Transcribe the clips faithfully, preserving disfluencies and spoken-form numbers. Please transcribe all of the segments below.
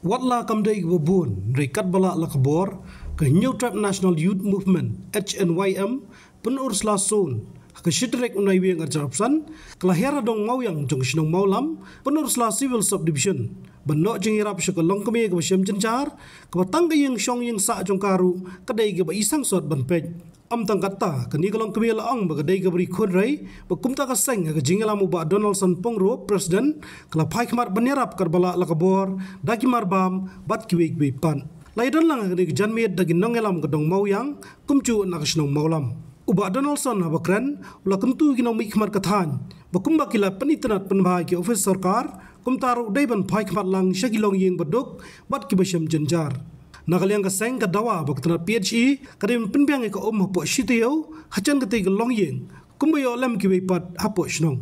Wat la kam dei kaba bun, hynrei katba lah la ka bor, ka Hynñiewtrep National Youth Movement, H N Y M, Pynursla Zone, ha ka shi tarik u Naiwieng arphew san, ka la hiar ha dong Mawiang jong ka shnong Mawlam, Pynursla Civil Subdivision, ban noh jingïarap sha ka longkmie kaba shem jynjar, kaba tang ka ïing shong ïing sah jong ka ruh ka dei kaba i sangsot ban peit. Ym tang katta, kane ka longkmie la ong ba ka dei kaba ri khun rei, ba kumta ka seng ha ka jingïalam u Bah Donaldson Pyngrope, President, ka la phai khmat ban ïarap katba lah la ka bor da ki marbam bad kiwei kiwei pat. La ïadon lang ha kane ka janmiet da ki nongïalam ka dong Mawiang, kumjuh na ka shnong Mawlam. U Bah Donaldson haba kren, u la kyntu ïa ki nongmihkhmat ka thaiñ ba kumba ki la pynitynnad pynbha ïa ki ophis sorkar, kumta ruh dei ban phai khmat lang sha ki longïing baduk bad kiba shem jynjar. Na ka liang ka seng ka dawa ba ka tnat P H E ka dei ban pynbiang ïa ka um hapoh shi taïew hajan katei ka longïing, kumba ïoh lem kiwei pat hapoh shnong.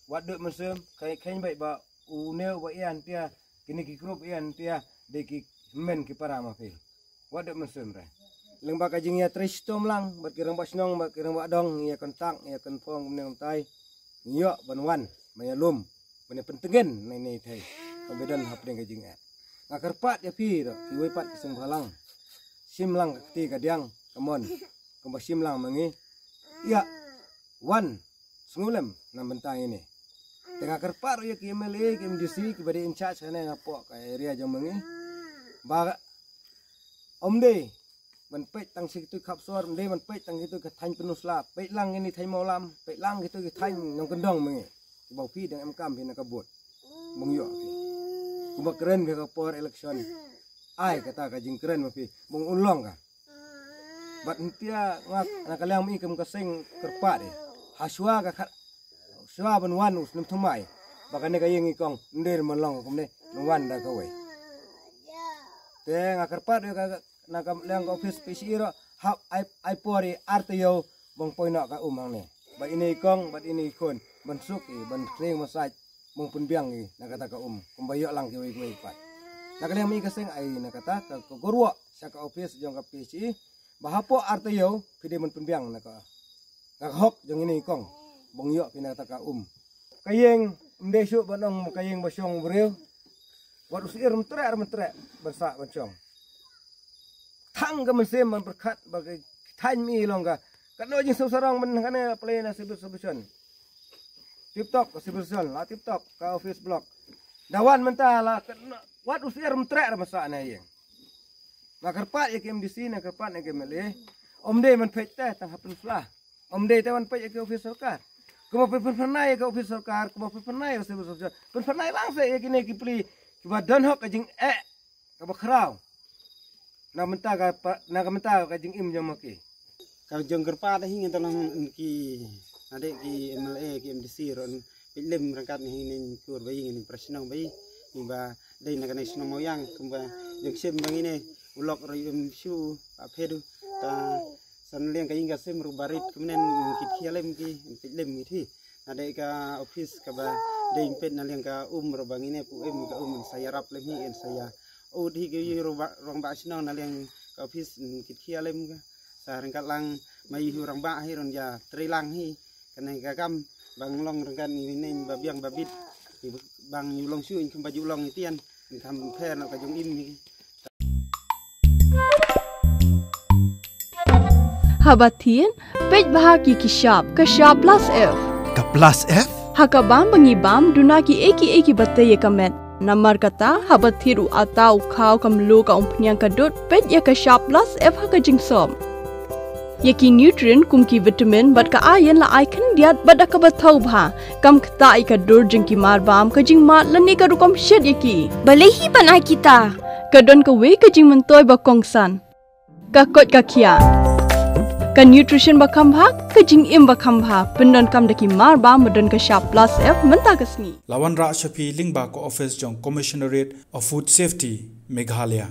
Wat duk mynsiem, kheiñ kheiñ beit ba une uba ïa hangtia, kine ki group ïa hangtia, dei ki hynmen ki para ma phi. Wat duk mynsiem re. Lyngba ka jingïatrei shitom lang bad ki rangbah shnong bad ki rangbah dong, ïa contact, ïa confirm kumne kumtai, ïoh ban wan ban ïalum ban ïa pyntngen na ine i thei. Ka ba don hapdeng ka jingeh. Nga kyrpad ïa phi ruh kiwei pat ki seng bhalang, shim lang ka kti ka diang ka mon, kumba shim lang ma ngi. Ïa wan sngewlem na bynta ine. Te nga kyrpad ruh ïa ki M L A, ki M D C kiba dei in charge kane hapoh ka area jong ma ngi, ba ym dei ban peit tang sha kitu ki khap sor, ym dei ban peit tang kitu ki thaiñ Pynursla, peit lang ine i thaiñ Mawlam, peit lang kitu ki thaiñ nongkyndong ma ngi. Kiba phi dang em kam phi na ka bud, bung ïoh phi. Kumba kren phi ka por election, ai kata ka jingkren ma phi, bung un long ka. Bad hangtia nga na ka liang ma i kum ka seng kyrpad ïa, ha shuwa ka khat, shuwa ban wan u snem thymmai, ba kane ka ïing i kong ym dei ban long kumne, ban wan da kawei. Te nga kyrpad ïa ka, na ka liang ka office P H E ruh, hap ai, ai por ïa ar taïew ban poi noh ka um hangne. Bad ine i kong bad ine i khun ban suk ïa, ban seng massage, ban pynbiang ïa na kata ka um, kumba ïoh lang kiwei kiwei pat. Na ka liang ma i ka seng ai na kata ka, ka gurwoh sha ka office jong ka P H E, ba hapoh ar taïew phi dei ban pynbiang na ka, ka hok jong ine i kong, ban ïoh phi na kata ka um. Ka ïing ym dei shuh ban ong ka ïing ba shong briew. Wat u syier myntreh myntreh ban sah ban shong. Thang ka mynsiem ban pyrkhat ba ka thaiñ mi long ka, ka noh jingsngewsarong ban kane play na civil subdivision. Tip top ka civil subdivision, la tip top ka office block. Da wan mynta la ka, wat u syier myntreh ban sah na ïing. Nga kyrpad ïa ki M D C, nga kyrpad ïa ki M L A. Ym dei ban peit te tang ha Pynursla. Ym dei te ban peit ïa ki office sorkar. Kumba pynphyrnai ïa ki office sorkar, kumba pynphyrnai ïa ki civil sorkar, pynphyrnai lang seh ïa kine ki pli kiba don hok ka jingeh kaba khraw na ka bynta ka pa-, na ka bynta ka jingim jong ma ki. Ka jong kyrpad hi ngi tang long ki, na dei ki M L A, ki M D C ruh, peit lem ryngkat ngi, ngi kur ba i, ngi pra shnong ba i, ngi ba dei na kane shnong Mawiang, kumba jong shem ba ngi ne, u lok ruh im shu ba phedu. Ta san liang ka ïing ka sem ruh ba rit kumne, kit khia lem ki, peit lem ngi thi. Na dei ka office kaba dei peit na liang ka um ruh ba ngi ne pu im ka um, sa ïarap lem hi, sa ïa ud hi ki ïa ruh ba, rangbah shnong na liang ka office, kit khia lem ka. Sa ryngkat lang ma i hu rangbah hi ruh ïa trei lang hi. Kane ka kam bang long ryngkat ngi ne ba biang ba bit. Bang ïu long shu in kum ba ju long i tian. Ngi kham pher na ka jong im hi. Haba thied, peit bha ki ki shap, ka shap plus F. Ka plus F? Ha ka bam ba ngi bam, duna ki ei ki ei kiba tei ïa ka met. Namar kata, haba thied u atta, u khaw, ka mluh, ka umphniang, ka dud, peit ïa ka shap plus F ha ka jingsop. Ïa ki nutrient kum ki vitamin bad ka iron la ai khyndiat bad da kaba thaw bha. Kam ktah ïa ka dur jong ki marbam, ka jingmad lane ka rukom shet ïa ki. Balei hi ban ai kita? Ka don kawei ka jingmyntoi ba kongsan. Ka koit ka khiah. Ka nutrition ba kham bha, ka jingim ba kham bha. Pyndonkam da ki marbam ba don ka shap plus F mynta ka sngi. La wanrah sha phi lyngba ka office jong Commissionerate of Food Safety, Meghalaya.